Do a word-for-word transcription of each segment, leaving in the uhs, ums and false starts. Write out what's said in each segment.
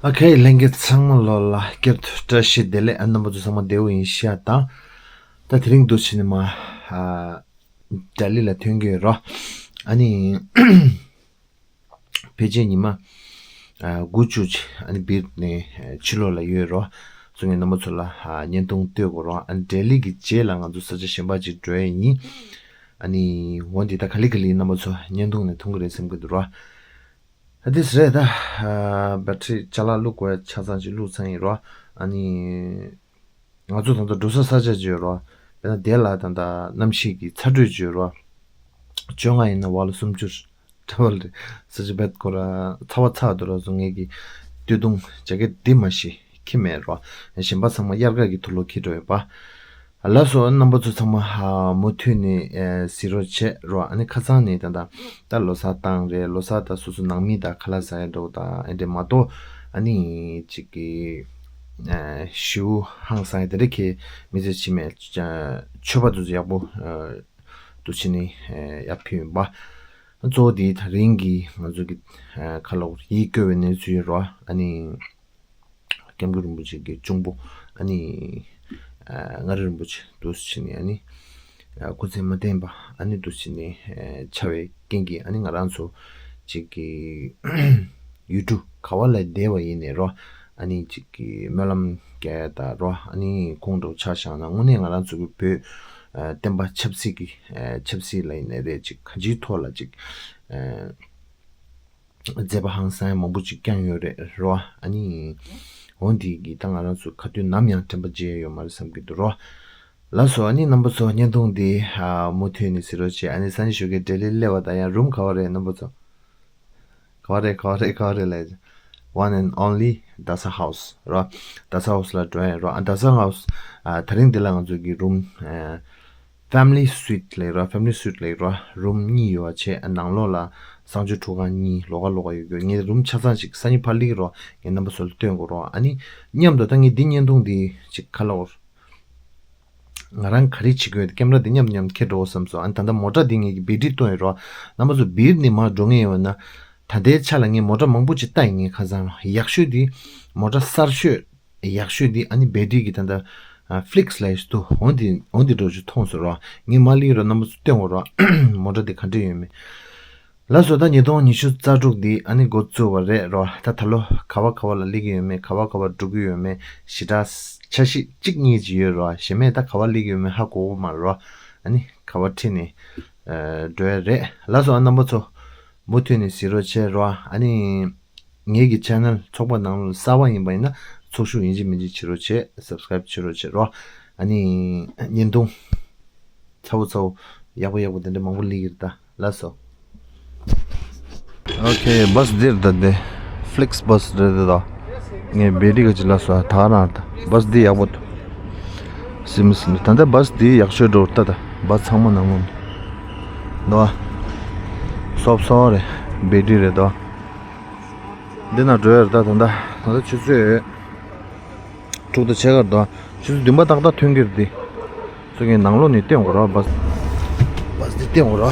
ཨོ་ཁེ། ལྷན་རྒྱས་ཚང་མ་ལོ་ལ་བསྐྱར་དུ་བཀྲ་ཤིས་བདེ་ལེགས། ཨ་རྣམ་པ་ཚོ་ཚང་མ་བདེ་པོ་ཡིན་ཤག་དང་། ད་དེ་རིང་འདུག་བྱས་ནས་མ་ཨ་ལྡི་ལི་ལ་ཐོན་གྱི་ཡོད་རོ། ཨ་ནི་ཕལ་ཆེར་ཉི་མ་ཨ་དགུ་བཅུ་ཅིག་ཨ་ནི་བིར་ནས་ཨ་ཕྱི་ལོགས་ལ་ཡོད་རོ། སོང་ངས་རྣམ་པ་ཚོ་ལ་ཨ་བརྙན་ཐུང་སྟོན་དགོས་རོ། ཨ་ནི་ལྡི་ལི་གི་རྗེས་ལ་ང་ཚོ་ས་ཆ་གཞན་པ་ཅིག་འགྲོ་ཡ་ཡིན། ཨ་ནི་འོ་འདི་ད་ག་ལེ་ག་ལེ་རྣམ་པ་ཚོ་བརྙན་ཐུང་ནས་མཐོང་གི་རེད་བསམ་གྱི་འདུག་རོ། ཨ་དེ་རེད་ད། ཨ་བེ་ཊི་རི་ཅ་ལག་བླུག་དགོས་ཆ་ཚང་ཅིག་བླུག་ཚར་ཡིན་རོ། ཨ་ནི་ང་ཚོ་ད་ལྟ་འགྲོ་ས་ས་ཆ་ཅིག་ཡོད་རོ། དཔེར་ན་དེ་ལ་ད་ལྟ་གནམ་གཤིས་ཀྱི་ཚ་དྲོད་ཅིག་ཡོད་རོ། བཅོ་ལྔ་ཡིན་ན་བ་ལ་སུམ་ཅུ་འདྲ་བ་རེད། ས་ཆ་བེད་ཁོ་ར་ཚ་བ་ཚ་འདུག་ར་སོང་ངས་ཀྱི་སྟོད་ཐུང་ཇེ་ཀེ་ཊི་འདི་མ་ཤི་ཁྱི་མེད་རོ། གཞན་པ་ཚང་མ་དབྱར་ཁ་གི་ཐུག་ལོ་ཁྱི་འགྲོ་ཡོད་པ། ལགས་སོ། རྣམ་པ་ཚོ་ཚང་མ་ཧ་མུ་མཐུད་ནས་ཨེ་གཟིགས་རོགས་བྱེད་རོགས། ཨ་ནི་ཁ་སང་ནས་ད་ད་ད་ལོ་གསར་བཏང་རེད། ལོ་གསར་ད་སོ་སོ་ནང་མི་དང་ཁ་ལག་ཟ་ཡ་འགྲོ་དང་ཨེ་འདྲས་མ་གཏོགས་ཨ་ནི་ཅིག་གི་ཨེ་ཞུ་ཧང་སང་ཡ་དེ་འདྲས་ཁྱེད་མི་ཚེ་ཕྱི་མའི་ཆོས་པ་དུ་ཡག་པོ་ཨེ་དུ་ཕྱི་ནས་ཨེ་ཡར་ཕུལ་ཡིན་པ། གཙོ་བོ་དེ་ད་རིང་གི་ང་ཚོ་གི་ཨེ་ཁ་ལོག་ཡིད་སྐྱོ་བའི་གནས་ཚུལ་རོགས། ཨ་ནི། སྐྱབས་མགོན་རིན་པོ་ཆེ་གི་གཅུང་པོ་ཨ་ནི་ཨ་མངའ་རིས་རིན་པོ་ཆེ་འདུག་སེ་བྱས་ནས་ཨ་ནི་ཨ་སྐུ་ཚེ་མ་བརྟན་པ་ཨ་ནི་འདུག་སེ་བྱས་ནས་ཨ་ཆགས་པའི་རྐྱེན་གྱིས་ཨ་ནི་ང་རང་ཚོ་ཅིག་གི་ཡུལ་གྲུ་ག་བ་ལ་བསྡད་པ་ཡིན་ནའི་རོ། ཨ་ནི་ཅིག་གི་སྨོན་ལམ་རྒྱག་ཡ་ད་རོ། ཨ་ནི་ཁོང་འདྲ་བོ་ཆ་བཞག་ན་དངོས་གནས་ང་རང་ཚོ་གི་བོད་ཨ་བསྟན་པ་ཆབ་སྲིད་ཀྱི་ཨ་ཆབ་སྲིད་ལ་ཡིན་ནའི་རེད། ཅིག་གང་ཅིའི་ཐོག་ལ་ཅིག་ཨ། མཛད་པ་ཧང་སང་ཡ་མང་པོ་ཅིག་བསྐྱངས་ཡོད་རེད་རོ། ཨ་ནི་འོ་འདི་གིས་ད་ང་རང་ཚོ་ག་དུས་ནམ་ཡང་དྲན་པ་བརྗེད་ཡ་ཡོད་མ་རེད་བསམ་གྱི་འདུག་རོ། ལགས་སོ། ཨ་ནི་རྣམ་པ་ཚོ་བརྙན་ཐུང་འདི་ཨ་མུ་མཐུད་ནས་གཟིགས་རོགས་བྱེད། ཨ་ནི་སང་ཉིན་ཞོགས་ཀས་ལྡི་ལི་སླེབས་པ་དང་ཡང་རུམ་ག་བ་རེད་རྣམ་པ་ཚོ། ག་བ་རེད་ག་བ་རེད་ག་བ་རེད་ལབ། One and only Dasa House རོ། Dasa House ལ་འགྲོ་ཡ་རོ། ཨ་Dasa House ཨ་དེ་རིང་འདི་ལ་ང་ཚོ་གི་རུམ་ཨ། Family Suite ལབ་ར། Family Suite ལབ་ར། རུམ་གཉིས་ཡོད་པ་བྱས། ཨ་ནང་ལོགས་ལ་གསང་སྤྱོད་ཁྲུས་ཁང་གཉིས་ལོགས་ཀ་ལོགས་ཀ་ཡོད་རྒྱུ། ངས་རུམ་ཆ་ཚང་ཅིག་སང་ཉིན་ཕར་སླེབས་ཀྱི་རོ། ངས་རྣམ་པ་ཚོ་ལ་སྟོན་དགོས་རོ། ཨ་ནི་མཉམ་དུ་ད་ངས་འདི་བརྙན་ཐུང་འདི་ཅིག་ཁ་ལོ། ང་རང་ག་རེ་བྱེད་དགོས། ཀེམ་ར་འདི་མཉམ་མཉམ་འཁྱེར་འགྲོ་བསམ་སོང་། ཨ་ནི་ད་ལྟ་མོ་ཊ་འདི་ངས་ཀྱི་བེ་ཊི་རི་བཏོན་ཡོད་རོ། རྣམ་པ་ཚོ་བིར་ནས་མར་འགྲོ་མཁན་ཡོད་ན། ད་ལྟའི་ཆ་ལ་ངས་མོ་ཊ་མང་པོ་ཅིག་ལྟ་ཡིན། ངས་ཁ་སང་རོ། ཡག་ཤོས་འདི་མོ་ཊ་གསར་ཤོས། ཡག་ཤོས་འདི་ཨ་ནི་བེ་ཊི་རི་གི་ད་ལྟ་ཨ་ཕི་ལིག་སི་ལབ་ཡས་འདུག་འོ་འདི་འོ་འདི་འདྲ་ཅིག་མཐོང་སོང་རོ། ངས་མར་སླེབས་རོ། རྣམ་པ་ཚོ་སྟོན་དགོས་རོ། མོ་ཊ་འདི་ག་འདྲ་ཡོད་མེད། ལགས་སོ། ད་ཉིས་སྟོང་ཉི་ཤུ་རྩ་དྲུག་འདི་ཨ་ནི་འགོ་བཙུགས་པ་རེད་རོ། ད་ད་ལོ་ག་བ་ག་བ་ལ་སླེབས་ཀྱི་ཡོད་མེད། ག་བ་ག་བ་འགྲོ་གི་ཡོད་མེད་ཞེ་དྲག་འཆར་གཞི་གཅིག་གཉིས་ཅིག་ཡོད་རོ། གཞན་མས་ད་ག་བ་སླེབས་ཀྱི་ཡོད་མེད་ཧ་གོ་གི་མ་རེད་རོ། ཨ་ནི་ག་བ་ཁྲིད་ནས་ཨ་འགྲོ་ཡ་རེད། ལགས་སོ། ཨ་རྣམ་པ་ཚོ་མུ་མཐུད་ནས་གཟིགས་རོགས་བྱེད་རོ། ཨ་ནི། ངེད་ཀྱི་ཆེ་ནལ་ཚོགས་པ་ནང་ལ་གསར་པ་ཡིན་པ་ཡིན་ན་ཚོགས་ཞུགས་ཡིན་གཅིག་མིན་གཅིག་བྱེད་རོགས་བྱེད། སབ་སི་ཀ་རེབ་བྱེད་རོགས་བྱེད་རོ། ཨ་ནི་བརྙན་ཐུང་ཚ་བོ་ཚ་བོ་ཡག་པོ་ཡག་པོ་དེ་འདྲ་མང་པོ་སླེབས་ཀྱི་རེད་ད། ལགས་སོ། ཨོ་ཁེ། བ་སི་འདི་རེད་ད། འདི་ཕི་ལིག་སི་བ་སི་རེད་ད། ངས་བེ་ཊི་རི་ག་ཅིག་ལ་སོ་ད་ག་རང་རེད་ད། བ་སི་འདི་ཡག་པོ་འདུག་སིམ་མི་སིམ་མི། ད་ལྟ་བ་སི་འདི་ཡག་ཤོས་འགྲོ་རེད་ད། ད་བ་སི་ཚང་མ་ནང་ལོགས་འདུག་ཨ། སོབ་སོབ་རེད། བེ་ཊི་རི་རེད་ད། འདི་ན་འགྲོ་ཡ་རེད་ད། ད་ལྟ་ད་ལྟ་ཆུ་ཚོད་དྲུག་དང་ཕྱེད་ཀ་རེད་ད། ཆུ་ཚོད་བདུན་པ་ཏག་ཏག་ཐོན་གྱི་རེད་འདི། ཚོ་ངས་ནང་ལོགས་ནས་སྟོན་དགོས་ར། བ་སི་བ་སི་འདི་སྟོན་དགོས་ར།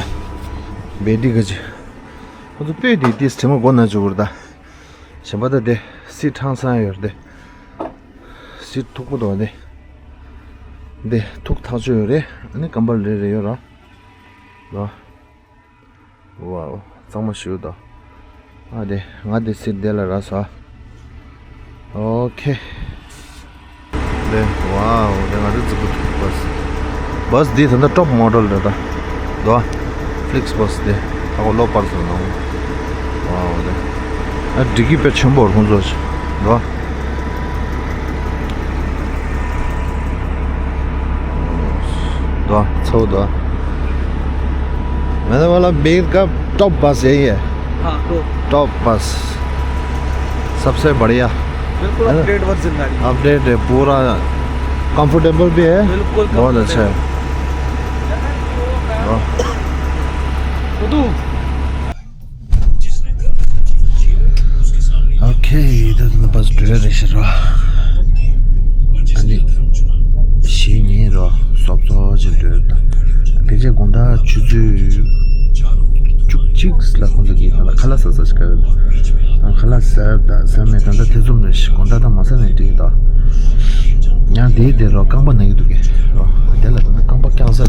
བེ་ཊི་རི་ག་ཅིག་ཁོ་ཚོ་སྤོས་དེ་ཏིས་དྲི་མ་མགོ་ན་བཅུག་གི་རེད་ད། གཞན་པ་ད་དེ་སི་ཊི་ཧང་སང་ཡོད་རེད་དེ། སི་ཊི་མཐུག་པོ་འདུག་དེ། འདི་མཐུག་ཐག་ཆོད་ཡོད་རེད། ཨ་ནི་ཀམ་བལ་རེ་རེ་ཡོད་ར། ལོ། ཝའོ། གཙང་མ་ཞིག་འདུག་ཨ་དེ་ང་དེ་སི་ཊི་དེ་ལ་རག་སོང་། ཨོ་ཁེ། དེ་ཝའོ། དེ་ང་ཚོ་རྫིག་པོ་འདུག་བ་སི། བ་སི་འདི་ད་ལྟ་ཊོབ་མོ་ཌེལ་རེད་ད། འདུག་ཨ། ཕི་ལིག་སི་བ་སི་དེ་ཧ་གོ་ལོ་པར་སོང་ནོ། ཝའོ་དེ། ཨ་ཌི་ཀི་དཔེ་ཆེན་པོ་རེད་ཁོང་ཚོ། འདུག་ཨ། तो अच्छा होता। मैंने बोला बीर का टॉप बस यही है। हाँ, टॉप। टॉप बस। सबसे बढ़िया। बिल्कुल है ना? अपडेट वर्जन गाड़ी। अपडेट है पूरा। कंफर्टेबल भी है। बिल्कुल बहुत अच्छा है। कंफर्टेबल। वाह। ཁུ་ཐུ། ཨོ་ཁེ། ད་ནི་བ་སི་འགྲོ་ཡ་རེད་ཤག་རོ། ཨ་ནི་གཞེས་ཉིན་རོ། སོབ་སོབ་ཅིག་འགྲོ་ཡ་རེད། ད་ཕལ་ཆེར་དགོང་དག་ཆུ་ཚོད་བཅུ་གཅིག་ལ་ཁོང་ཚོ་གིས་ང་ལ་ཁ་ལག་ཟ་ཟ་ཞིག་ག་ཡོད། ད་ཁ་ལག་ཟ་ད་ཟ་མེད། ད་ད་ཐེ་ཚོམ་ནས། ཡང་དེའི་དེ་རོ་རྐང་པ་ན་གི་འདུག་གི་རོ། དེ་ལ་ད་ནི་རྐང་པ་བརྐྱང་ས་རོ།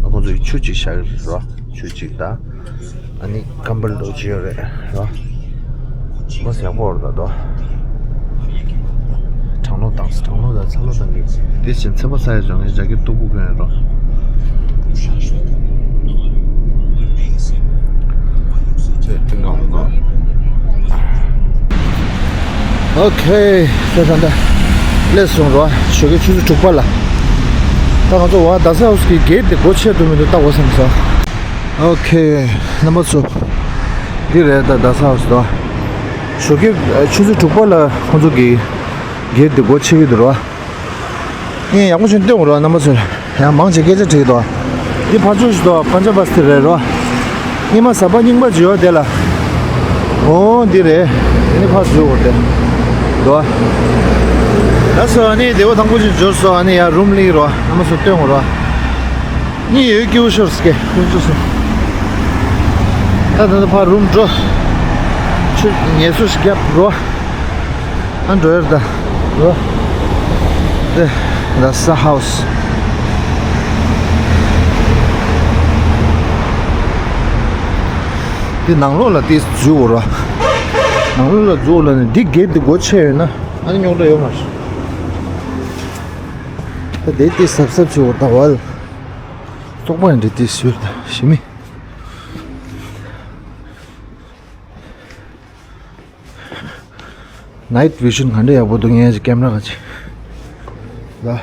ཁོང་ཚོས་ཆུ་གཅིག་བཞག་གི་རོ། ཆུ་གཅིག་དང་། ཨ་ནི་ཀམ་བལ་འདྲ་བོ་ཅིག་ཡོད་རེད་རོ། མ་ཟ་ཡག་པོ་རེད་ད་དོ། གྲང་ལོ་དང་གྲང་ལོ་དང་ཚ་ལོ་དང་གི་དེ་བཞིན་ཚེ་པ་ས་ཡ་ཇོ་ངའི་ཇ་ཀེ་ཊི་སྟུག་པོ་གོན་ཡོད་རོ། ཨོ་ཁེ། ད་ད་ད་སླེབས་སོང་རོ། ཞོགས་ཀའི་ཆུ་ཚོད་དྲུག་པ་ལ། ད་ང་ཚོ་བ་རྡ་ས་ཧའུ་སི་གི་གེ་ཊི་དེ་སྒོ་ཕྱེ་ཐུབ་མི་འདུག་ལྟ་དགོས་བསམ་སོང་། ཨོ་ཁེ། རྣམ་པ་ཚོ། འདི་རེད་ད་རྡ་ས་ཧའུ་སི་དོ། ཞོགས་ཀའི་ཆུ་ཚོད་དྲུག་པ་ལ་ཁོང་ཚོ་གི་གེ་ཊི་དེ་སྒོ་ཕྱེ་གི་འདུག་རོ། ངས་ཡག་པོ་ཞིག་སྟོན་དགོས་རོགས་རྣམ་པ་ཚོས། ཡང་མང་ཆེ་སྐད་ཆ་དྲིས་འདུག་འདི་ཕར་ཕྱོགས་ཤིག་འདུག་པན་ཇབ་བ་སི་ཊི་རེད་རོ། སྔོན་མ་ཟམ་པ་རྙིང་པ་ཅིག་ཡོད་དེ་ལ། ཨོ་འདི་རེད། འདི་ཕར་འཛུལ་དགོས་དེ། འདུག་ད་སོ་ཨ་ནི་བདེ་པོ་དང་པོ་ཞིག་འབྱོར་སོང་། ཨ་ནི་ཡར་རུམ་སླེབས་རོ། རྣམ་པ་ཚོ་སྟོན་དགོས་རོ། གཉིད་ཡོད་སྐྱིད་པོ་ཤོར་སྐད་ཁོང་ཚོ་སོ། ད་ད་ད་ཕར་རུམ་འགྲོ། ཆུ་ངལ་གསོ་ཞིག་རྒྱབ་རོ། ཨ་འགྲོ་ཡར་ད། རོ། དེ་རྡ་ས་ཧའུ་སི། དེ་ནང་ལོགས་ལ་དེ་འཛུལ་འོ་རོ། ནང་ལོགས་ལ་འཛུལ་ལ་ནི་འདི་གེ་ཊི་འདི་སྒོ་ཕྱེ་ཡོད་ན་ཨ་ནི་རྙོག་དྲ་ཡོད་མ་རེད། ད་དེ་དེ་གཟབ་གཟབ་བྱེད་འོ་ད་བ་ལ། བཙོག་པ་ཡང་འདྲི་དེ་ཟུར་ད་ཞི་མི། ནའིཊ་བི་ཤན་ག་འདྲ་ཡག་པོ་འདུག་ངས་ཀྱི་ཀེམ་ར་ག་ཅིག་ལ།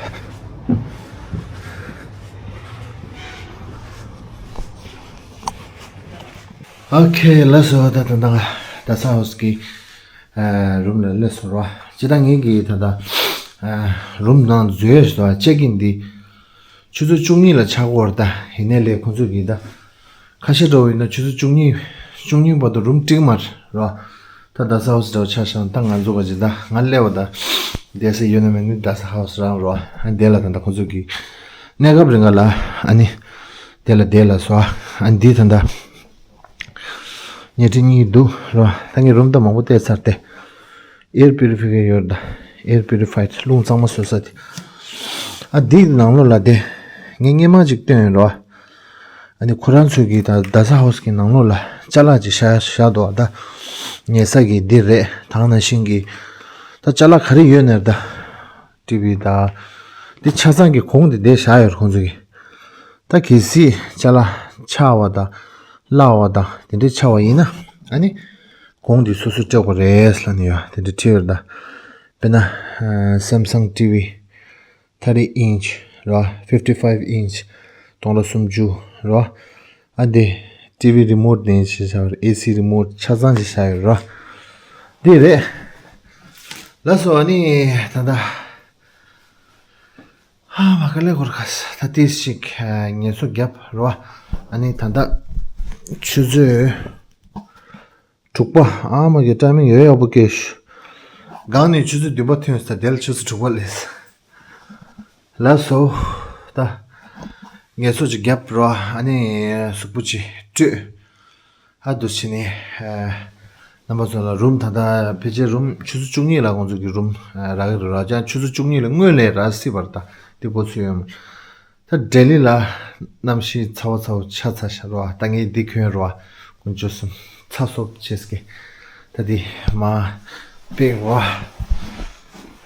ཨོ་ཁེ་ལགས་སོ། ད་ད་ད་རྡ་ས་ཧའུ་སི་གི་རུམ་ལ་སླེབས་སོང་རོ། སྤྱིར་བཏང་ངེད་ཀྱི་ད་ལྟ་རུམ་ནང་འཛུལ་ཡས་སོ་ཅེག་ཨིན་འདི། ཆུ་ཚོད་བཅུ་གཉིས་ལ་ཆགས་ཀྱི་ཡོད་རེད་ད། ཡིན་ནའི་ལས་ཁོང་ཚོས་ཀྱིས་ད། ཁ་ཤས་འདྲ་བོ་ཡིན་ན་ཆུ་ཚོད་བཅུ་གཉིས། བཅུ་གཉིས་བར་དུ་རུམ་སྒྲིག་མ་རེད་རོ། ད་རྡ་ས་ཧའུ་སི་འདྲ་བོ་ཆ་བཞག་ན་ད་ང་ཚོ་ག་ཅིག་ད་ང་སླེབས་པ་ད། བསྡད་ས་ཡོད་ན་མེད་ན་རྡ་ས་ཧའུ་སི་རང་རོ། ཨ་དེ་ལ་ད་ད་ཁོང་ཚོས་ཀྱིས། གནས་སྐབས་རིང་ག་ལ་ཨ་ནི། དེ་ལ་བསྡད་ལ་སོ་ཨ་འདི་ད་ད། ཉལ་ཁྲི་གཉིས་འདུག་རོ། ད་ངས་རུམ་ད་མང་པོ་བལྟས་ཚར་ཏེ། ཨེར་པིའུ་རི་ཕི་ཀེ་ཡར་ཡོད་རེད་ད། ཨེར་པིའུ་རི་ཕའི་ཌི་རླུང་གཙང་མ་བཟོ་ས་དེ། ཨ་འདིའི་ནང་ལོགས་ལ་དེ། ངས་སྔོན་མ་ཅིག་བཏོན་ཡོད་རོ། ཨ་ནི་ཁོ་རང་ཚོས་ཀྱིས་ད་རྡ་ས་ཧའུ་སི་གི་ནང་ལོགས་ལ་ཅ་ལག་ཅིག་བཞག་བཞག་འདུག་ད། ཉལ་ས་གི་འདི་རེད་ད་ག་ནང་བཞིན་གྱི། ད་ཅ་ལག་ག་རེ་ཡོད་ནའི་ད། ཊི་ཝི་ད། འདི་ཆ་ཚང་གི་གོང་དེ་འདི་བཞག་ཡོད་རེད་ཁོང་ཚོས་ཀྱིས། ད་གལ་སྲིད་ཅ་ལག་ཆག་པ་དང་བརླག་པ་དང་དེ་འདྲ་ཆགས་པ་ཡིན་ན་ཨ་ནི་གོང་དེ་སོ་སོས་སྤྲད་དགོས་རེད་ལབ་ནས་ཡོད་དེ་འདྲ་བྲིས་ཡོད་རེད་ད། དཔེར་ན་སེམ་སང་ཊི་ཝི་thirty inch་ར་fifty five inch་སྟོང་ཕྲག་སུམ་ཅུ་ར། ཨ་འདི་ཊི་ཝི་རི་མོཊ་དེ་ཞིག་བཞག་ཡོད་རེད། ཨེ་སི་རི་མོཊ་ཆ་ཚང་ཞིག་བཞག་ཡོད་རེད་བ། འདི་རེད། ལགས་སོ་ཨ་ནི་ད་ལྟ། ཧ་མ་ཀ་ལེ་གོར་ཁ་ས་ད་ཏིས་ཤིག་ངལ་གསོ་རྒྱབ་རོ། ཨ་ནི་ད་ལྟ་ཆུ་ཚོད་དྲུག་པ་ཨ་མ་གི་ཊའི་མིང་ཡོད་ཡག་པོ་སྐྱེས་ཤུ། སྒང་ནས་ཆུ་ཚོད་བདུན་པ་ཐོན་ས་དེ་ལ་ཆུ་ཚོད་དྲུག་པ་ལས། ལགས་སོ། ད་ངལ་གསོ་ཅིག་རྒྱབ་རོ། ཨ་ནི་གཟུགས་པོ་ཅིག་བཀྲུས། ཨ་འདུག་བྱས་ནས། རྣམ་པ་ཚོ་ལ་རུམ་ད་ལྟ་ཕལ་ཆེར་རུམ་ཆུ་ཚོད་བཅུ་གཉིས་ལ་ཁོང་ཚོ་གི་རུམ་རག་གི་རེད་ར། ཀྱང་ཆུ་ཚོད་བཅུ་གཉིས་ལ་སྔོན་ལ་རག་སྲིད་པ་རེད་ད། དེ་གོ་ཚོད་ཡོད་མ། ད་ལྡི་ལི་ལ་གནམ་གཤིས་ཚ་བ་ཚ་བོ་ཆགས་ཚར་ཤག་རོ། ད་ངས་འདི་གྱོན་རོ། དཀོན་མཆོག་གསུམ་ཚ་སོབ་བྱས་ཀྱི། ད་འདི་མ་པེག་རོ།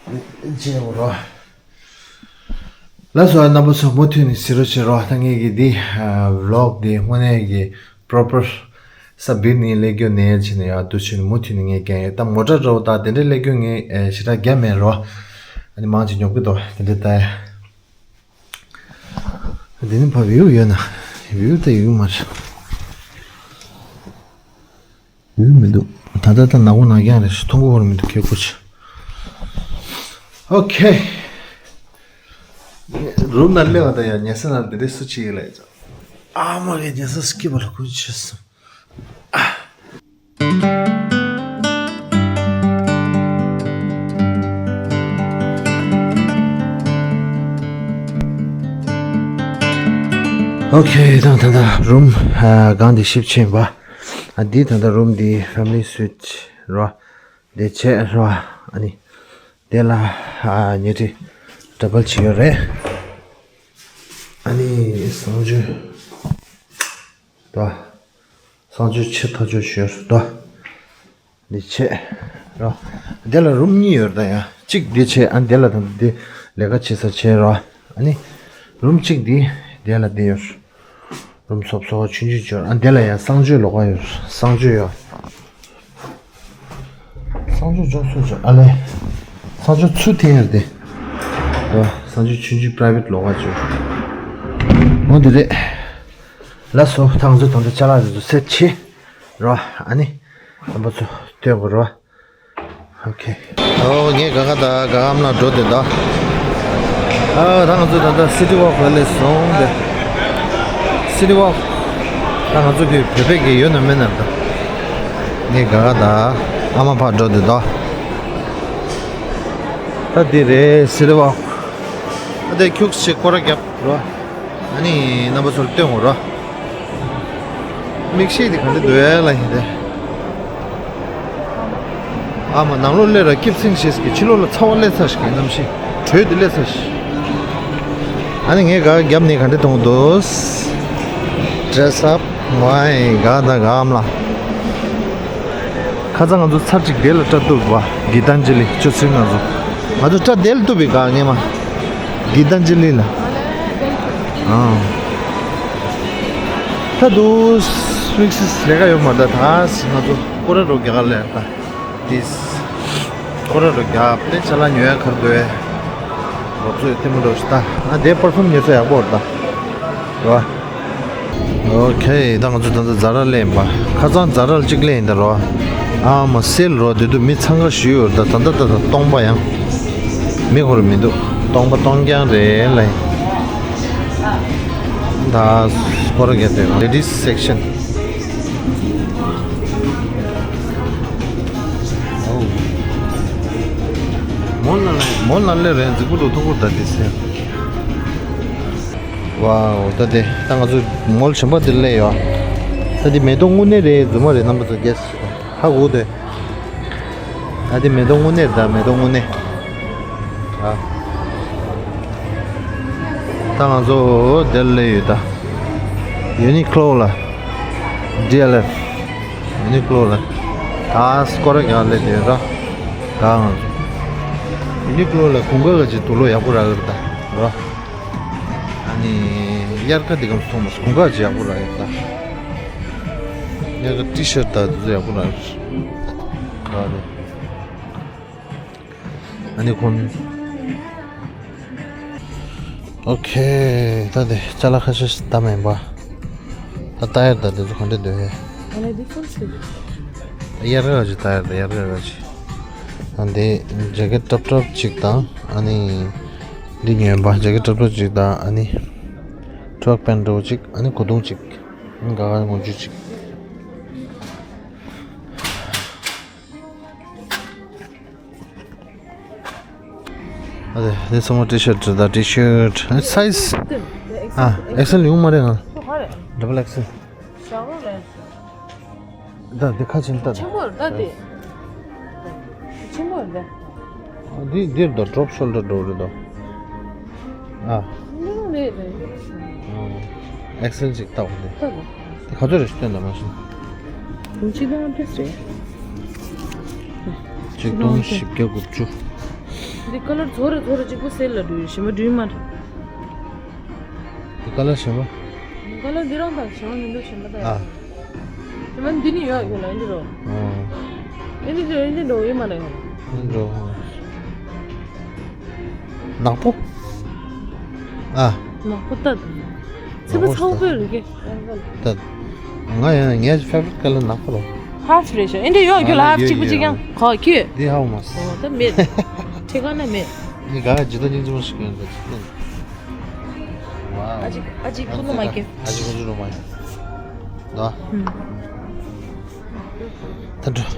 བྱས་རོ། ལགས་སོ་རྣམ་པ་ཚོ་མུ་མཐུད་ནས་གཟིགས་རོགས་བྱེད་རོགས། ད་ངས་ཀྱི་འདི་ཝི་ལོག་འདི་དངོས་གནས་ཀྱི་པོ་རོ་པར་ས་བིར་ནས་སླེབས་རྒྱུ་ནས་བྱས་ནས་ཡང་འདུག་བྱས་ནས་མུ་མཐུད་ནས་ངས་རྒྱག་ཡོད། ད་མོ་ཊ་འདྲ་བོ་ད་དེ་འདྲའི་སླེབས་རྒྱུ་ངས་ཞེ་དྲག་རྒྱག་མེད་རོགས། ཨ་ནི་མང་ཆེ་ཉོབ་ཀྱི་འདུག་དེ་འདྲའི་ད་ཡ། འདི་ནི་ཕ་བིའུ་ཡོད་ན་བིའུ་ད་ཡོད་མ་རེད། ཡོད་མི་འདུག་ད་ལྟ་ད་ནག་པོ་ནག་རྐྱང་རེད། མཐོང་གི་ཧོར་མི་འདུག་ཁེ་ཀོ་ཆ། ཨོ་ཁེ། རུམ་ནང་སླེབས་པ་ད་ཡང་ཉལ་ས་ནང་འདི་འདྲའི་སུ་ཅིག་ཡིན་ལ་ཡ། ཨ་མ་གི་ཉལ་ས་སྐྱིད་པ་ལ་ཀུན་ཆེ་སོང་། ཨོ་ཁེ། ད་ད་ད་རུམ་སྒང་འདི་ཞིབ་ཕྱིན་པ། ཨ་འདི་ད་ལྟ་རུམ་འདི་ཕེ་མི་ལི་སུའིཊ་རོ། འདི་བྱས་རོ། ཨ་ནི་དེ་ལ་ཨ་ཉལ་ཁྲི་ཌབ་བལ་བྱས་ཡོད་རེད། ཨ་ནི་གསང་སྤྱོད་དོ། གསང་སྤྱོད་ཆེ་ཐག་ཆོད་ཞུས་དོ། འདི་བྱས་རོ། འདི་ལ་རུམ་གཉིས་ཡོད་རེད་ད་ཡ། གཅིག་འདི་བྱས། ཨ་འདི་ལ་དང་འདི་ལས་ཀ་བྱེད་ས་བྱས་རོ། ཨ་ནི་རུམ་གཅིག་འདི་འདི་ལ་འདི་ཡོད། རུམ་སོབ་སོ་ཆུང་ཆུང་ཅོ། ཨ་འདི་ལ་ཡ་གསང་སྤྱོད་ལོགས་ཀ་ཡོད། གསང་སྤྱོད་ཡོད། གསང་སྤྱོད་འཇོག་སུ་འཇོག་ཨ་ལས། གསང་སྤྱོད་ཚུར་འཐེན་ཡོད་དེ། རོ། གསང་སྤྱོད་ཆུང་ཆུང་པ་རའི་བེ་ཊི་ལོགས་ཀ་ཅོ། འོ་འདི་རེད། ལགས་སོ། ད་ང་ཚོ་ད་ལྟ་ཅ་ལག་འདི་ཚོ་སེ་ཊི་བྱས་རོ། ཨ་ནི་རྣམ་པ་ཚོ་སྟོན་དགོས་རོ། ཨོ་ཁེ། ཨོ་ངས་ག་ག་ད་ག་གམ་ལ་འགྲོ་དེ་ད། ཨ་ད་ང་ཚོ་ད་ལྟ་སི་ཊི་ཝོག་ལ་སླེབས་སོང་དེ། སི་ཊི་ཝོག་ད་ང་ཚོ་གི་བོད་པའི་གི་ཡོད་ན་མེད་ན་ད། ངས་ག་ག་ད་ཨ་མ་ཕར་འགྲོ་དེ་ད། ད་འདི་རེད་སི་ཊི་ཝོག་ཨ་དེ་ཁྱུག་ཅིག་སྐོར་ར་རྒྱབ་རོ། ཨ་ནི་རྣམ་པ་ཚོར་སྟོན་དགོས་རོ། མིག་ཤེལ་དེ་ག་འདྲ་འདུག་ཨེ་ལ་ཡིན་ཏེ། ཨ་མ་ནང་ལོགས་སླེབས་ར་སྐྱིད་སེང་ཞེས་ཀྱི་ཕྱི་ལོགས་ལ་ཚ་བ་སླེབས་ཚར་ཞིག་གི་གནམ་གཤིས་དྲོད་དེ་སླེབས་ཚར་ཞིག་ཨ་ནི་ངས་ག་རྒྱབ་ནས་ག་འདྲ་མཐོང་འདུག Dress up ཝའི་ག་དང་ག་ཨམ་ལ། ཁ་སང་ང་ཚོ་ཚར་གཅིག་དེ་ལ་སྐྲ་གཏུབ་པ་གི་ཏན་ཇི་ལི་ཅོ་ཚིག་ང་ཚོ། ང་ཚོ་སྐྲ་དེ་ལ་གཏུབ་པའི་ག་ངེས་མ། གི་ཏན་ཇི་ལི་ལ། ཨང་། ད་དུ་སི་ལས་ཀ་ཡོད་མ་རེད་ད། ད་ང་ཚོ་སྐོར་ར་རོ་རྒྱག་ག་ལས་ད། དིས། སྐོར་ར་རོ་རྒྱག་པས་ཅ་ལག་ཉོ་ཡ་གར་འགྲོ་ཡ། ལོབ་ཚོ་ཡོད་ཐེ་མོ་འགྲོ་ཞིག་ད། ང་དེ་པར་ཕིའུམ་ཉོས་ས་ཡག་པོ་རེད་ད། རོ། ཨོ་ཁེ། ད་ང་ཚོ་ད་ལྟ་ཛ་ར་ལ་ཡིན་པ། ཁ་སང་ཛ་ར་ལ་གཅིག་ལ་ཡིན་ད་རོ། ཨ་མ་སེལ་རོ་དེ་དུ་མི་འཚང་ཁ་ཞུས་ཡོད་ད། ད་ད་ད་ད་སྟོང་པ་ཡང་། མི་ཁོ་ར་མི་འདུག་སྟོང་པ་སྟོང་རྐྱང་རེད་ལ་ཡིན། ད་སྐོར་ར་རྒྱག་དེ་ལེ་ཌིས་སེག་ཤན། ཨོ། མོ་ལ་ལ་མོ་ལ་ལ་རེད་འཛིག་པོ་འགྲོ་ཐུག་པོ་ད་དེ་སེ། ཝའོ། ད་དེ་ད་ང་ཚོ་མོལ་གཞན་པ་དེ་སླེབས་ཡོད། ད་དེ་མེ་ཏོག་དངོས་གནས་རེད་རྫུན་མ་རེད་རྣམ་པ་ཚོ་གས་ཧ་གོ་དེ། ད་དེ་མེ་ཏོག་དངོས་གནས་རེད་ད་མེ་ཏོག་དངོས་གནས། ཨ། ད་ང་ཚོ་དེ་སླེབས་ཡོད་ད། ཡུ་ནི་ཀློ་ལ། ཌི་ཨེལ་ཨེཕ། ཡུ་ནི་ཀློ་ལ། ད་སྐོར་ར་རྒྱག་སླེབས་ཡོད་ར། ད་ང་ཚོ། ཡུ་ནི་ཀློ་ལ་དགུན་ཁ་ག་ཅིག་དུག་ལོག་ཡག་པོ་རག་གི་རེད་ད། ར། ཨ་ནི་དབྱར་ཁ་འདི་གམ་སོང་མ་སོང་ག་ཅི་ཡག་པོ་རག་ཡོད་ད། དབྱར་ཁ་ཊི་ཤར་ད་དེ་ཚོ་ཡག་པོ་རག་ཡོད། ད་དེ། ཨ་ནི་ཁོང་། ཨོ་ཁེ། ད་དེ་ཅ་ལག་ཁ་ཤས་ཤིག་ད་མེད་པ། ད་ཏ་ཡར་ད་དེ་ཚོ་ག་འདྲ་འདུག་ཧེ། ཨ་ལེ་འདི་ཁོང་ཚོ། དབྱར་ཁ་ཅིག་ཏ་ཡར་ད་དབྱར་ཁ་ཅིག་ཨ་འདི་ཇེ་ཀེ་ཊི་ཏྲབ་ཏྲབ་ཅིག་དང་ཨ་ནི། འདི་ཉོས་པ་ཇེ་ཀེ་ཊི་ཏྲབ་ཏྲབ་ཅིག་དང་ཨ་ནི། ཊེག་པེན་འདྲ་བོ་ཅིག་ཨ་ནི་གོས་ཐུང་ཅིག་ཨ་ནི་ག་ག་ངོ་བཅུ་ཅིག་ཨ་དེ་དེ་ཚང་མ་ཊི་ཤར་ཊི་དང་ཊི་ཤར་ཊི། ཨ་སའི་ཛི། ཨ་ཨེག་སེལ་ཡོང་མ་རེད་ང་། ཌབ་བལ་ཨེག་སེལ། ད་འདི་ཁ་ཆེན་ལྟ། ཆེན་པོ་རེད་ད་འདི། ཆེན་པོ་རེད་ད། འདི་འདིར་དོ་ཌོབ་ཤོལ་ཌར་འགྲོ་རེད་དོ། ཨ། འདི་རང་རེད་རེད། ཨེག་སེལ་ཅིག་ལྟ་འོ་འདི། ལྟ་དགོས། འདི་ག་ཚོད་རེད་སྟོན་དང་མ་ཤེས། ཆིག་སྟོང་ཨ་ཕྲེས་རེད། ཆིག་སྟོང་བཞི་བརྒྱ་དགུ་བཅུ། འདི་ཀ་ལར་ཚོ་རེ་ཚོ་རེ་གཅིག་པུ་སེལ་ལ་འགྲོ་ཡོད་གཞན་པ་འགྲོ་ཡི་མ་རེད། འདི་ཀ་ལར་གཞན་པ། ཀ་ལར་འདི་རང་དང་གཞན་པ་མི་འདུག་གཞན་པ་དང་ཡང་། ཨ། གཞན་པ་འདི་ནི་ཡོད་ཡོད་ལ་འདི་རོ། ཨོ། ཨེ་འདི་འདི་འདི་འགྲོ་ཡི་མ་རེད། འགྲོ། ནག་པོ། ཨ། ནག་པོ་ལྟ་དང་། ཚེ་པ་ཚ་བོ་པོའི་རིགས་ཀྱི། ད། ང་ཡང་ངའི་ཕེ་ཝ་རིཊ་ཀ་ལར་ནག་པོ་རོ། ཧཱཕ་རེད་ཤག་ཨེ་འདྲ་ཡོད་ཁྱོད་ལ་ཧཱཕ་གཅིག་པུ་གཅིག་ཡང་གོ་ཁྱོད། འདི་ཧཱཕ་མ་སོང་། ད་མེད། ཁྲི་ཀ་ན་མེད། འདི་ག་ཇི་ལྟ་སྙིང་རྗེ་མོ་ཞིག་ཡོད་འདུག་ཅི་ལྟ། ཝའོ། ཨ་ཅིག་ཨ་ཅིག་ཁུ་ནུ་མ་ཁྱོད། ཨ་ཅིག་ཁུ་ནུ་མ་ཡིན། ད། ཧུམ། ད་འགྲོ།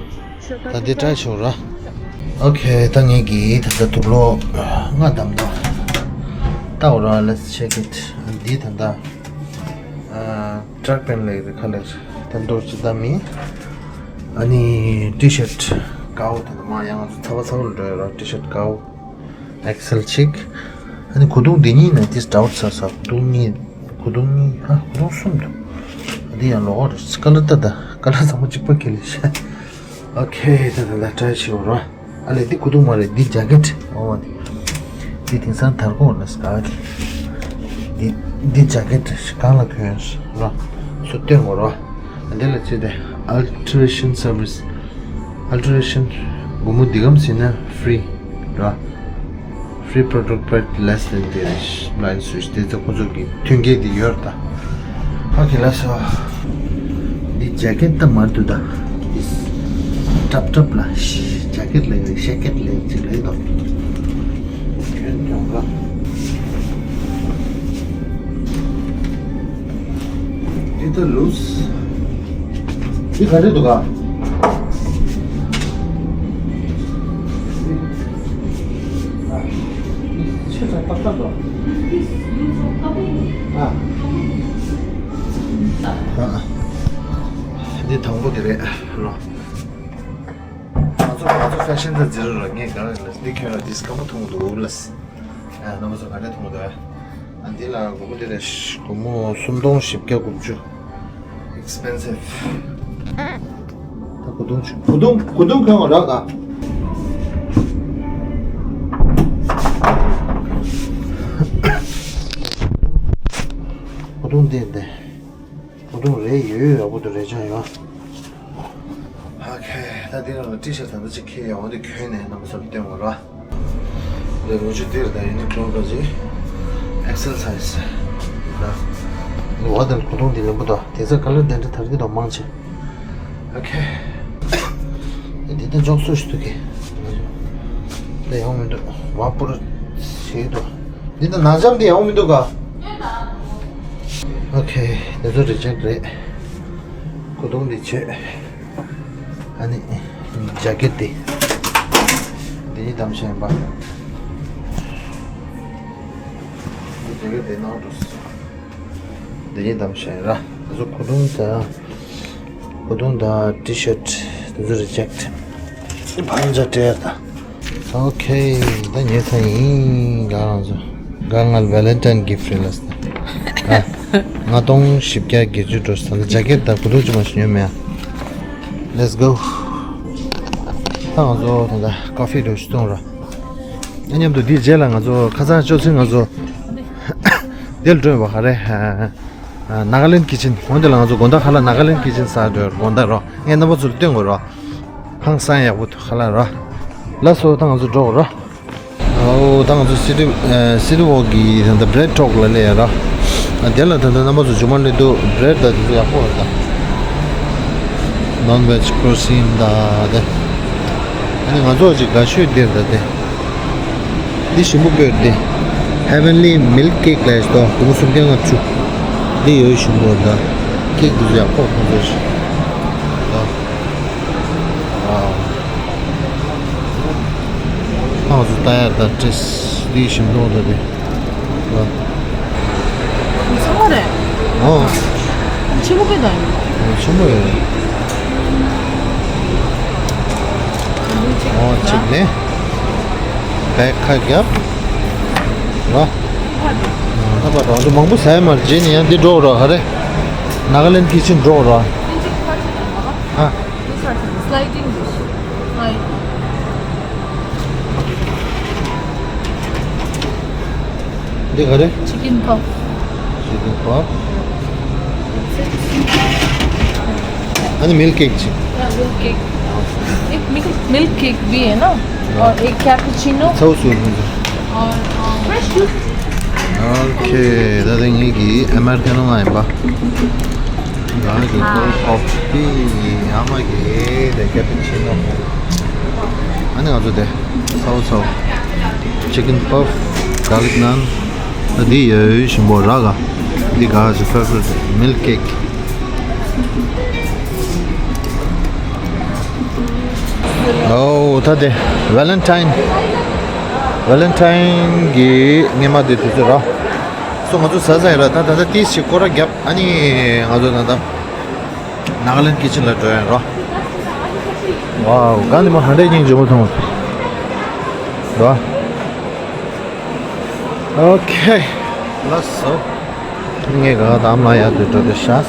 ད་འདི་ཀྲའི་ཞུ་ར། ཨོ་ཁེ། ད་ངེད་ཀྱིས་ད་ལྟ་དུག་ལོག་ལྔ་བདམས་ད། ད་འོ་ར། Let's check it. འདི་ད་ལྟ་ཨ་ཊེག་པེན་ལ་རེད་ཁ་ལར་དེ་འདྲ་ཅི་ད་མིན། ཨ་ནི་ཊི་ཤར་ཊི་ དཀར་པོ་དེ་ནི་མ་ཡང་ང་ཚོ་ཚ་བ་ཚ་བ་ལ་འགྲོ་ཡོད་ར། ཊི་ཤར་ཊི་དཀར་པོ། ཨེག་སེལ་གཅིག་ཨ་ནི་གོས་ཐུང་འདི་གཉིས་ནི་ཏིས་ཌའུཊ་ས་ས། གོས་ཐུང་གཉིས། གོས་ཐུང་གཉིས། ཨ། གོས་ཐུང་གསུམ་འདུག་ཨ། འདི་ཡང་ལོག་རེད། ཀ་ལར་ད་ད་ཀ་ལར་ཚང་མ་གཅིག་པ་ཁེལ་ལེ་ཤ། ཨོ་ཁེ། ད་ད་ད་ཊ་རའི་བྱེད་འོ་ར། ཨ་ལས། འདི་གོས་ཐུང་མ་རེད། འདི་ཇེ་ཀེཊ། ཨོ་འདི། འདི་དེང་སང་དར་གོ་ན་སྐ་གི། འདི་འདི་ཇེ་ཀེཊ་གང་ལ་གོན་ར། སུ་སྟོན་འོ་ར། འདི་ལ་བྱས་ཏེ་ཨལ་ཊི་རེ་ཤན་སར་བིས། ཨལ་ཊི་རེ་ཤན་སྒོར་མོ་འདི་གམ་ཟིན་ན་ཧྥི་རི་ར། Free product pack less than ten dollars switch དེ་ཚོ་ཁོ་ཚོ་གི་མཐུན་རྐྱེན་དེ་ཡོད་རེད་ད། ཨོ་ཁེ། ལགས་སོ། འདི་ཇེ་ཀེཊ་ད་མར་དུ་ད། འདི་ཊབ་ཊབ་ལ་ཇེ་ཀེཊ་ལ་ཡོད། ཤེ་ཀེཊ་ལ་ཡོད་ཅིག་ལ་ཡོད་དོ། གྱོན་ཡོང་ག། འདི་ད་ལུས། འདི་ག་རེ་འདུག་ག། ཆེ་ས་ཏག་ཏག་འདུག་ཨ། ཨ། འདི་དང་པོ་དེ་རེད་ལོ། ང་ཚོ་ང་ཚོ་ཧྥེ་ཤན་དང་འཛིན་རོགས་ལ། ངས་ག་རེ་ལ་འདི་གྱོན་ལ་འདི་སྐམ་པོ་མཐོང་འདུག་ལ། ཨ། རྣམ་པ་ཚོ་ག་འདྲ་མཐོང་འདུག་ཨ། འདི་ལ་སྒོར་མོ་དེ་རེད། སྒོར་མོ་སུམ་སྟོང་བཞི་བརྒྱ་དགུ་བཅུ། ཨེག་སི་པེན་སིབ། ད་གོས་ཐུང་ཆུ། གོས་ཐུང་གོས་ཐུང་གྱོན་རོགས་ག། གོས་ཐུང་འདི་འདི། གོས་ཐུང་རེད། ཡོད་ཡོད། ཡག་པོ་འདུག་རེད། ཅང་ཡོད། ཨོ་ཁེ། ད་འདི་ལ་ཊི་ཤར་ཊི་ད་ལྟ་ཅིག་ཁྱེར་ཡོང་། འདི་གྱོན་ནས་རྣམ་པ་ཚོར་སྟོན་དགོས་ར། འདི་ལོ་རྒྱུས་འདིར་ད་ཡུ་ནི་ཀློ་ག་ཅིག་ཨེག་སེལ་སའི་ཛི་ར། འདི་འོ་དེ་གོས་ཐུང་འདི་ལེན་པོ་དང་དེ་ཚོ་ཀ་ལར་དེ་འདྲ་དར་གི་འདུག་མང་ཆེ། ཨོ་ཁེ། འདི་ད་འཇོག་སུ་ཞིག་འདུག་གི། འདི་ཡོང་མི་འདུག་བ་པུར་ཞིག་འདུག་འདི་ད་ནག་འཇམ་འདི་ཡོང་མི་འདུག་ག། ཨོ་ཁེ། འདི་ཚོ་རི་ཇེག་རེད། གོས་ཐུང་འདི་བྱོས། ཨ་ནི་ཇེ་ཀེཊ་འདི། འདི་གཉིས་བདམས་ཤེས་ཡིན་པ། འདི་ཇེ་ཀེཊ་འདི་ནང་འགྲོ། འདི་གཉིས་བདམས་ཤེས་ཡིན་ར། ང་ཚོ་གོས་ཐུང་དང་། གོས་ཐུང་དང་ཊི་ཤར་ཊི་དེ་ཚོ་རི་ཇེག་འདི་བང་ཇ་སྤྲད་ད། ཨོ་ཁེ། ད་ཉོས་ཚར་ཡིན། ག་རང་ཚོ། ག་ང་ལ་ཝེ་ལེན་ཊའིན་གིཕ་རེད་ལ་ཟེར། ཨ། ལྔ་སྟོང་བཞི་བརྒྱ་བརྒྱད་ཅུ་འགྲོ་ས་ལ་ཇེ་ཀེཊ་དང་གོས་ཐུང་ཅི་མ་ཞིག་ཉོས་མེད་ཨ། Let's go། ད་ང་ཚོ་ད་ལྟ་ཀོ་ཧྥི་འགྲོ་ཞིག་བཏུང་ར། ཨ། མཉམ་དུ་འདིའི་རྗེས་ལ་ང་ཚོ་ཁ་སང་ཅོ་ཚེ་ང་ཚོ་དེ་ལ་འགྲོ་ཡོད་པ་ག་རེ། ཨ། ནཱ་ག་ལེན་ཌི་ཁི་ཆན། འོན་ཏེ་ལ་ང་ཚོ་དགོང་དག་ཁ་ལག་ནཱ་ག་ལེན་ཌི་ཁི་ཆན་ཟ་འགྲོ་ཡོད། དགོང་དག་རོ། ངས་རྣམ་པ་ཚོར་སྟོན་དགོས་རོ། ཧང་སང་ཡག་པོ་འདུག་ཁ་ལག་རོ། ལགས་སོ། ད་ང་ཚོ་འགྲོ་དགོས་རོ། ཨོ། ད་ང་ཚོ་སི་ཊི་ཨ་སི་ཊི་ཝོག་གི་ད་ལྟ་བྷི་རེཌ་ཊོག་ལ་སླེབས་ཡ་ར། ཨ། དེ་ལ་ད་ལྟ་རྣམ་པ་ཚོ་མཇུག་མ་སླེབས་དུས་བྷི་རེཌ་ད་དེ་ཚོ་ཡག་པོ་རེད་ད། ནོན་ཝེཇ་ཀོ་སི་ཡིན་ད་དེ། ཨ་ནི་ང་ཚོ་ཅིག་དགའ་ཤོས་འདིར་ད་དེ། འདི་ཞིམ་པོ་དཔེ་འདི། ཧེ་ཝན་ལི་མིལཀ་ཀེག་ལབ་ཡས་ད། སྒོར་མོ་སུམ་བརྒྱ་ལྔ་བཅུ། འདི་ཡོད་ཞིམ་པོ་ད། ཀེག་འདི་ཚོ་ཡག་པོ་ཁོང་ཚོ་ཞིག་ད། ཨ། ང་ཚོ་ལྟ་ཡག་ད་ཏྲེས་འདི་ཞིམ་མདོག་ད་དེ། ཨ། ཚང་མ་རེད། ཨོ། ཆེན་པོ་དཔེ་ད་ཡིན། ཨོ། ཆེན་པོ་ཡོད། ཨོ། གཅིག་ནས་བེག་ཁ་རྒྱབ་ར། ཨ། ད་པ་ད་ང་ཚོ་མང་པོ་ཟ་ཡ་མ་རེད། རྗེས་ནས་ཡང་འདི་འགྲོ་ར། ག་རེ། ནཱ་ག་ལེན་ཌི་ཁི་ཆན་འགྲོ་ར། ཨ། These are sliding dish. Slide. འདི་ག་རེ། Chicken puff. Chicken puff. ཨ་ནི་མིལཀ་ཀེག་ཅིག Yeah, milk cake. एक milk milk cake भी है ना? और एक कैपुचिनो। ཚ་བོ་སུ་ཡིན། और अ, fresh juice. ཨོ་ཁེ། ད་ལྟ་ངེད་ཀྱི་ཨ་མེ་རི་ཁ་ནོ་ང་ཡིན་པ། ང་གི་ཨ། ཀོལ་ཌ་ཀོ་ཕི། ཨ་མ་གི་དེ་ཀེ་པུ་ཆི་ནོ། ཨ་ནི་ང་ཚོ་དེ་ཚ་བོ་ཚ་བོ། ཅི་ཀིན་པབ། གར་ལིག་ནཱན། ད་འདི་ཡོད་ཞིམ་པོ་ར་ག་འདི་ག་ཞིག་ཕེ་ཝ་རི་ཊི་མིལཀ་ཀེག་ཨོ། ད་དེ་ཝེ་ལེན་ཊའིན། ཝེ་ལེན་ཊའིན་གྱི་སྔས་མ་དེ་དུས་ཚོད་ར། སོ་ང་ཚོ་ཟ་ཟ་ཡིན་ར། ད་ད་ད་ཏིས་ཞིག་སྐོར་ར་རྒྱབ། ཨ་ནི་ང་ཚོ་ད་ད་ནཱ་ག་ལེན་ཌི་ཁི་ཆན་ལ་འགྲོ་ཡིན་ར། ཝའོ། ག་ནི་མ་ཧ་འདྲེ་སྙིང་རྗེ་མོ་མཐོང་། ཝ། ཨོ་ཁེ། ལགས་སོ། ངས་ག་དམ་ལ་ཡར་དུ་འགྲོ་དེ་ཤག་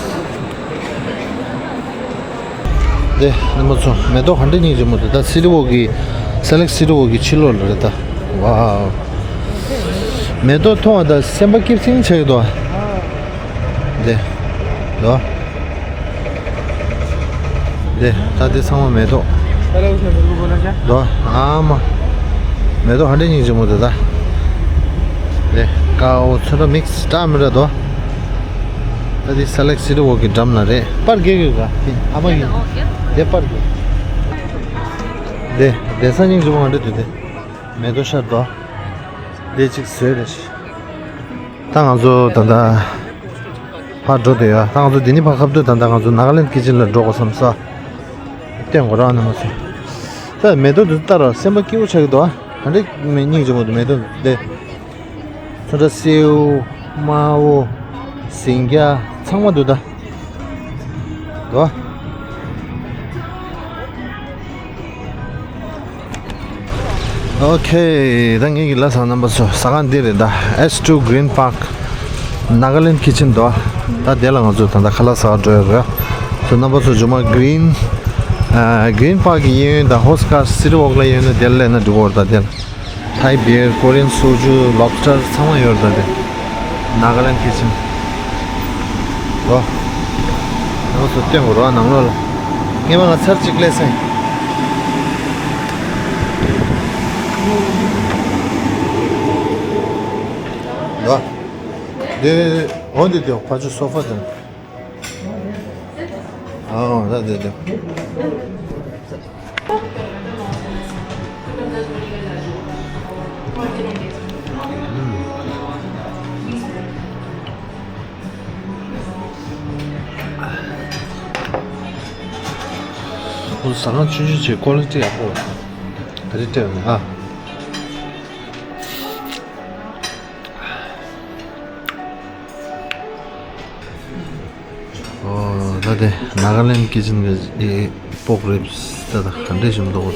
དེ་ནི་མ་ཚོ་མེ་ཏོག་ཧ་འདྲེ་སྙིང་རྗེ་མོ་དེ་ད་སི་ཊི་ཝོག་གི་སེ་ལེག་སི་ཊི་ཝོག་གི་ཕྱི་ལོགས་ལ་རེད་ད། ཝའོ། མེ་ཏོག་མཐོང་བ་ད་སེམས་པ་སྐྱིད་སིང་ཆགས་ཀྱི་འདུག་དེ། དོ། དེ། ད་དེ་ཚང་མ་མེ་ཏོག་དོ། ཨ་མ། མེ་ཏོག་ཧ་འདྲེ་སྙིང་རྗེ་མོ་དེ་ད། དེ། ཀའོ་ཚོན་ཁྲ་མིག་སི་སྟྲ་མི་འདྲ་དོ། ད་དེ་སེ་ལེག་སི་ཊི་ཝོག་གི་འགྲམ་ན་རེད། པར་རྒྱག་ཡོད་ག་དེ་ཨ་མ་ཡིན། དེ་པར་རྒྱག་དེ། དེ་ས་སྙིང་རྗེ་མོ་ཧ་འདྲེ་དེ་དེ། མེ་ཏོག་ཤར་དོ། དེ་གཅིག་བཟོས་རེད། ད་ང་ཚོ་ད་ལྟ་ཕར་འགྲོ་དེ་ཡ། ད་ང་ཚོ་འདི་ནི་ཕར་ཁ་བསྡད། ད་ལྟ་ང་ཚོ་ནཱ་ག་ལེན་ཁི་ཆན་ལ་འགྲོ་དགོས་བསམ་ས། སྟོན་གོ་ར་ནི་མ་ཚོ། ད་མེ་ཏོག་འདི་ལྟར་སེམས་པ་སྐྱིད་པོ་ཆགས་ཀྱི་འདུག་ཨ། ཧ་འདྲེ་སྙིང་རྗེ་མོ་འདུག་མེ་ཏོག་འདི། ཚོན་ཁྲ་སེའུ། དམར་པོ། ཟིང་སྐྱ་ཚང་མ་འདུག་ད། འདུག་ཨ། ཨོ་ཁེ། ད་ངེད་ཀྱི་ལ་ས་རྣམ་པ་ཚོ་ཟ་ཁང་འདི་རེད་ད། ཨེས་ཊུ་Green Park Nagaland Kitchen འདུག་ད་དེ་ལ་ང་ཚོ་ད་ལྟ་ཁ་ལག་ཟ་བར་འགྲོ་ཡ་རེད། ཚོ་རྣམ་པ་ཚོ་རྗེས་མ་Green Green Park གི་གཡས་གཡོན་དང་ཧོ་སི་ཀ་སི་ཊི་ཝོག་ལ་གཡས་གཡོན་ན་དེ་ལ་སླེབས་ན་འགྲིག་གི་རེད་ད། དེ་ལ་Thai beer, Korean soju, lobster ཚང་མ་ཡོད་རེད་ད། དེ་Nagaland Kitchen འདུག་ཨ། ང་ཚོ་སྟོན་དགོས་རེད་ནང་ལོགས་ལ། ངས་མ་ང་ཚར་གཅིག་སླེབས་སོང་། ཡ། དེ་འོ་འདི་དེ་ཕ་ཆུ་སོ་ཕ་དེ། ཨ་ད་དེ་དེ། ཁོ་ཟ་ཁང་ཆུང་ཆུང་བྱས་ཀོ་ལི་ཊི་ཡག་པོ་རེད། ག་རེ་སྤྲད་ཡོད་ན་ཨ། ཨོ་ད་དེ་ནཱ་ག་ལེན་ཁི་ཆན་གྱི་པོག་རིབ་སི་ད་ད་ག་འདྲས་ཞིམ་འདུག་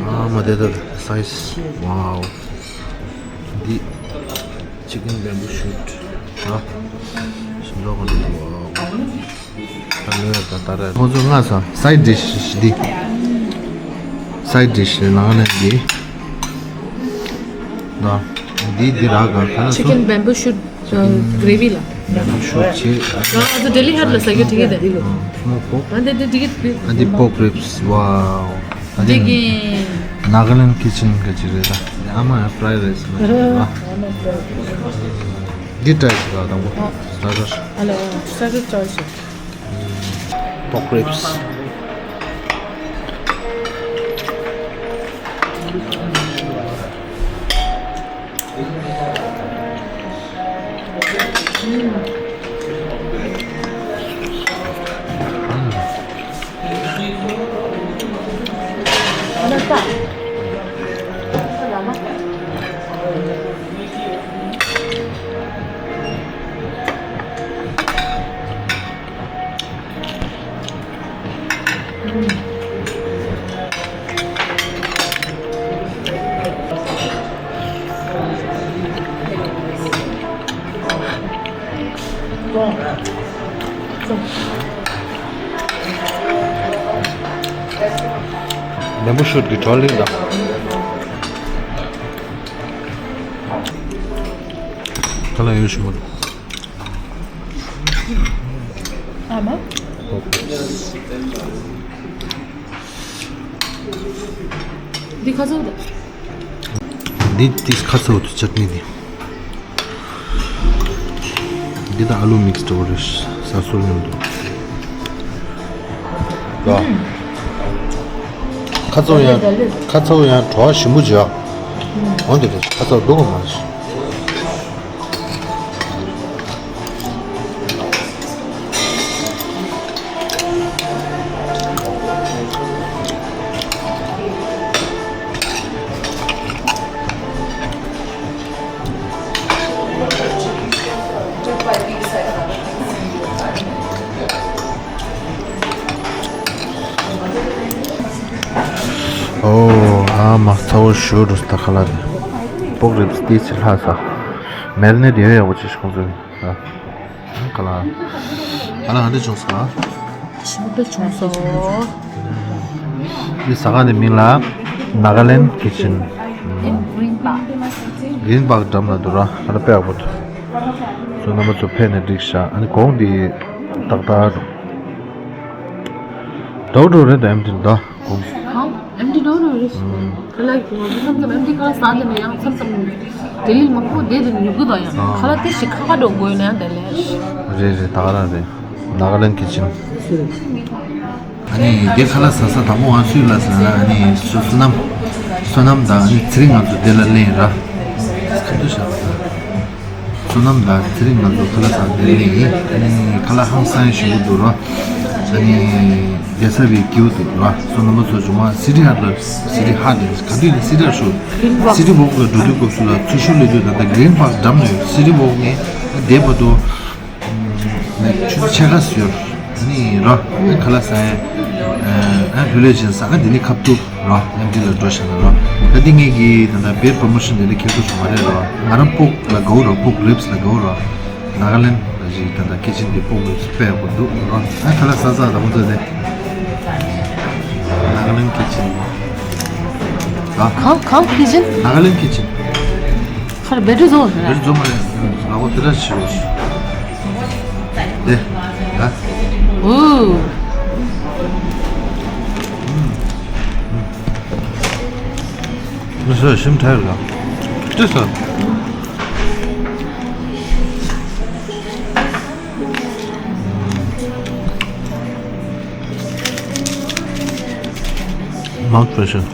ཨ་མ་དེ་ད་ད་སའི་ཛི། ཝའོ། འདི་ཅི་ཀན་བེམ་བུ་ཤུཊ། ཨ། ཞིམ་འདུག་ག་འདུག་ཝའོ། ད་ལོས་ད་ད་རེད། ཁོང་ཚོ་ལྔ་ས་སའི་ཌི་ཤི་འདི། སའི་ཌི་ཤི་ནང་ནས་འདི། ད་འདི་འདི་རག་ག་ག་ལ་སོ། Chicken bamboo shoot gravy ལ། བེམ་བུ་ཤུཊ་ཆེ། ང་ཚོ་ལྡི་ལི་ཧཊ་ལ་ཟ་རྒྱུ་དེ་གི་དེ། སི་མོག་པོག་ཨ་འདི་འདི་འདི་གི་དེ། ཨ་འདི་པོག་རིབ་སི། ཝའོ། ཨ་འདི་འདི་གི་ནཱ་ག་ལེན་ཁི་ཆན་གི་ཅིག་རེད་ད། ཨ་མ་ཡ་ཕ་རའི་རའི་སི་མ་ཅིག་རེད་ད། འདི་ཊ་རའི་ཞིག་ལ་དང་པོ་སི་ཊར་ཊར། ཨ་ལོ་སི་ཊར་ཊར་ཊ་རའི་ཞིག་པོག་རིབ་སི། བེམ་བུ་ཤུཊ་གི་ཊོ་ལི་ལ། ཁ་ལག་ཡོད་ཞུ་མ་འདུག་ཨ་མ། འདི་ཁ་ཚོ་ད། འདི་ཏིས་ཁ་ཚོ་དུ་ཅཊ་ནི་འདི། འདི་དང་ཨ་ལུ་མིག་སི་འདྲ་བོ་རེད། ཟ་སོལ་མཉམ་དུ། ལ། ཁ་ཚོ་ཡང་ཁ་ཚོ་ཡང་བྲོ་བ་ཞིམ་པོ་བྱོས། འོན་ཏེ་རེད་ཁ་ཚོ་སྡུག་གི་མ་རེད། ཨ་མ་ཚ་བོ་ཞུ་རུ་ད་ཁ་ལ་ནི། པོག་རིབ་སི་ཏི་ཆི་ལྷ་ས། མེར་ནེ་དེ་ཡོད་ཡག་པོ་ཅིག་ཁོང་ཚོ་ནི། ཨ། ཁ་ལ། ཁ་ལ་ང་འདྲ་བྱུང་སོང་ཨ། ཞིམ་པོ་བྱུང་སོང་། འདི་ཟ་ཁང་དེ་མིང་ལ་ནཱ་ག་ལེན་ཁི་ཆེན། གི་རིན་པག་འགྲམ་ལ་འདུག་ར། ཁ་ལ་དཔེ་ཡག་པོ་འདུག་ཚོ་རྣམ་པ་ཚོ་ཕེབས་ནས་འགྲིག་ཤག་ཨ་ནི་གོང་དེ་ཏག་ཏག་འགྲོ་འགྲོ་རེད་ད་ཨེམ་ཏི་ད་གོང་། ཨེམ་ཏི་འགྲོ་འགྲོ་རེད། ཁ་ལག་གི་ང་ཚོ་མཚམས་མཚམས་ཨེམ་ཏི་ཁ་ལག་ཟ་དེ་ནས་ཡང་མཚམས་མཚམས་དེ་ལས་མང་པོ་བསྡད་དེ་ཉོ་གི་དང་ཡང་ཁ་ལག་དེ་ཞིག་ཁ་ཁ་འགྲོ་དགོས་ན་དེ་ལས། རེད་རེད་ད་ག་རང་རེད། ནཱ་ག་ལེན་ཁི་ཆེན། ཨ་ནི་དེ་ཁ་ལག་ཟ་ས་དང་པོ་ང་ཚོའི་ལ་ཟ་ན་ཨ་ནི་བསོད་ནམས། བསོད་ནམས་དང་ཨ་ནི་ཚེ་རིང་ང་ཚོ་དེ་ལ་གླེང་ར། ཁ་ཐུག་བཞག་བསོད་ནམས་དང་ཚེ་རིང་ང་ཚོ་ཁ་ལག་ཟ་དེ་ལ་གླེང་ཡིན། ཨ་ནི་ཁ་ལག་ཧང་སང་ཞིག་འདུག་ར། ཨ་ནི་བསྡད་ས་བའི་སྐྱིད་པོ་འདུག་ར། བསོད་ནམས་ཚོ་བྱུང་བ་སི་ཏི་ཧར་ལ་སི་ཏི་ཧར་ལ་ག་དུས་ནས་སི་ཏི་ཧར་ཞུ། སི་ཏི་ཝོག་ལ་འགྲོ་དུས་སྐབས་སུ་ལ་ཚུར་ཤུར་ལས་དུས་ད་ལྟ་གི་རིན་པག་འགྲམ་ནས་སི་ཏི་ཝོག་ནས་བསྡད་པ་དུ། ཆུ་ཚོད་ཕྱེད་ཀ་ཟིན་ཡོད། ཨ་ནི་ར། ཨ་ཁ་ལག་ཟ་ཡ། ཨ་ལྷོད་ལྷོད་བྱས་ཟ་ཨ་འདི་ནི་ཁ་ཐུག་ར། ཨ་འདི་ལ་འགྲོ་བཞག་ན་ར། ད་འདི་ངེད་ཀྱི་ད་ལྟ་པེ་ཌི་པོ་རོ་མོ་ཤོན་འདི་ལ་ཁྱེད་ཚོ་བྱུང་བ་རེད་ར། ང་རང་པོག་ལ་དགའ་བོ་ར། པོག་རིབ་སི་ལ་དགའ་བོ་ར། ནཱ་ག་ལེན་ལ་ཞིག་ད་ལྟ་ཁི་ཆེན་འདི་པོག་རིབ་སི་དཔེ་ཡག་པོ་འདུག་ར། ཨ་ཁ་ལག་ཟ་ཟ་ད་ཁོང་ཚོ་དེ། ནཱ་ག་ལེན་ཁི་ཆེན། ར། གང་གང་ཁི་ཆེན། ནཱ་ག་ལེན་ཁི་ཆེན། ཁར་བེ་ཏྲི་བཟོ་རེད། བེ་ཏྲི་བཟོ་མ་རེད། ལ་འོ་ཏི་ར་ཞིག་རེད། དེ། ཡ། ཨུ། མི་སོ་ཞིམ་ཐལ་ལ། ཅི་སོ། མའུ་ཐི་ཕེ་ཤི།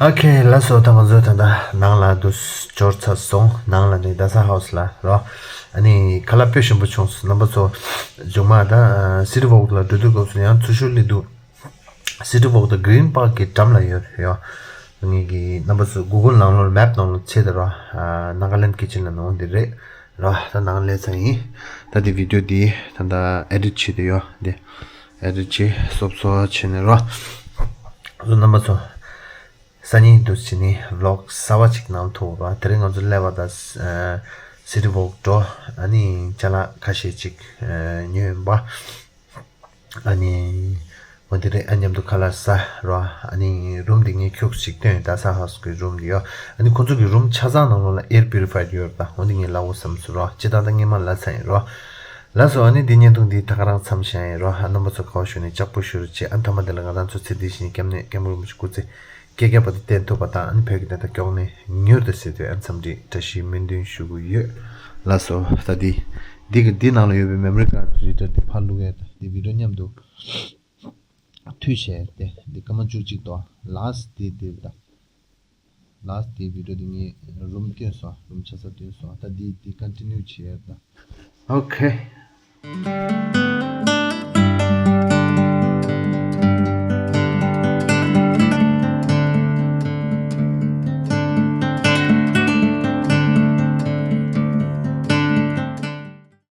ཨོ་ཁེ་ལགས་སོ། ད་ང་ཚོ་ད་ལྟ་ནང་ལ་འདུག་འབྱོར་ཚར་སོང་། ནང་ལ་ནི་རྡ་ས་ཧའུ་སི་ལ་རོ། ཨ་ནི་ཁ་ལག་དཔེ་ཞིམ་པོ་བྱུང་སོང་། རྣམ་པ་ཚོ་མཇུག་མ་ད་སི་ཏི་ཝོག་ལ་འགྲོ་དུས་སྐབས་སུ་ཡང་ཚུར་ཤུར་སླེབས་དུས་སི་ཏི་ཝོག་ད་གི་རིན་པག་གི་འགྲམ་ལ་ཡོད་ཡོ། ངེད་ཀྱི་རྣམ་པ་ཚོ་གུ་གལ་ནང་ལོགས་མེབ་ནང་ལོགས་ཆས་ད་རོ། ནཱ་ག་ལེན་ཁི་ཆེན་ལ་ནང་འདི་རེད་རོ། ད་ནང་སླེབས་ཚར་ཡིན། ད་འདི་བི་ཌི་ཡོ་འདི་ད་ད་ཨེ་ཌིཊ་བྱེད་དུ་ཡོ། འདི་ཨེ་ཌིཊ་བྱེད་སོབ་སོ་བྱས་ནས་རོ། རྣམ་པ་ཚོ། སང་ཉིན་དུ་ཕྱི་ནས་བི་ལོག་གསར་པ་ཅིག་གནང་ཐུབ་ར། དེ་རིང་ང་ཚོ་སླེབས་པ་དང་སི་ཏི་ཝོག་འགྲོ། ཨ་ནི་ཅ་ལག་ཁ་ཤས་ཅིག་ཉོས་ཡིན་པ། ཨ་ནི་འོ་དེ་རེད། ཨ་མཉམ་དུ་ཁ་ལག་ཟ་ར། ཨ་ནི་རུམ་དེ་ངས་ཁྱུག་ཅིག་སྟོན་ཡོད། རྡ་ས་ཧའུ་སི་གི་རུམ་དེ་ཡོད། ཨ་ནི་ཁོ་ཚོ་གི་རུམ་ཆ་ཚང་ནང་ལོགས་ལ་ཨེར་པིའུ་རི་ཕའེཌ་ཡོད་ར། ད་འོ་དེ་ངས་ལབ་འོ་བསམ་སོང་ར། སྤྱིར་བཏང་ད་སྔས་མ་ལབ་ཚར་ཡིན་ར། ལགས་སོ། ཨ་ནི་འདི་བརྙན་ཐུང་འདི་ད་ག་རང་མཚམས་བཞག་ཡིན་ར། ཨ་རྣམ་པ་ཚོ་དགའ་བ་ཞུ་ནས་ལྕགས་པོ་ཞུ་རུ་བྱེད། ཨ་མཐའ་མ་དེ་ལ་ང་རང་ཚོ་ཚེ་འདི་བཞིན་སྐྱབས་གནས་མཁན་པོ་རིན་པོ་ཆེ་སྐུ་ཚེ་བསྐལ་བརྒྱར་བར་དུ་བརྟན་ཐུབ་པ་དང་། ཨ་ནི་བོད་ཀྱི་བདེན་མཐའ་མགྱོགས་ནས་མྱུར་དུ་གསལ་ཐུབ། ཨ་འཚམས་འདྲི་བཀྲ་ཤིས་སྨོན་འདུན་ཞུ་གི་ཡོད། ལགས་སོ། ད་འདི་འདི་གི་འདི་ནང་ལ་ཡོད་པའི་མེ་མོ་རི་ཀར་ཌི་རི་ཌར་འདི་ཕར་བླུག་ཡས། ད་འདི་བི་ཌི་ཡོ་མཉམ་དུ་མཐུད་བྱས་ཏེ་འདི་སྐར་མ་བཅུ་གཅིག་དོ། ལཱསི་ཊི་འདི་འདི་ད། ལཱསི་ཊི་དེའི་བི་ཌི་ཡོ་དེ་ངས་རུམ་སྟོན་སོང་། རུམ་ཆ་ཚང་སྟོན་སོང་། ད་འདི་འདི་ཀོན་ཊི་ནིའུ་བྱེད་ཡ་ད། ཨོ་ཁེ།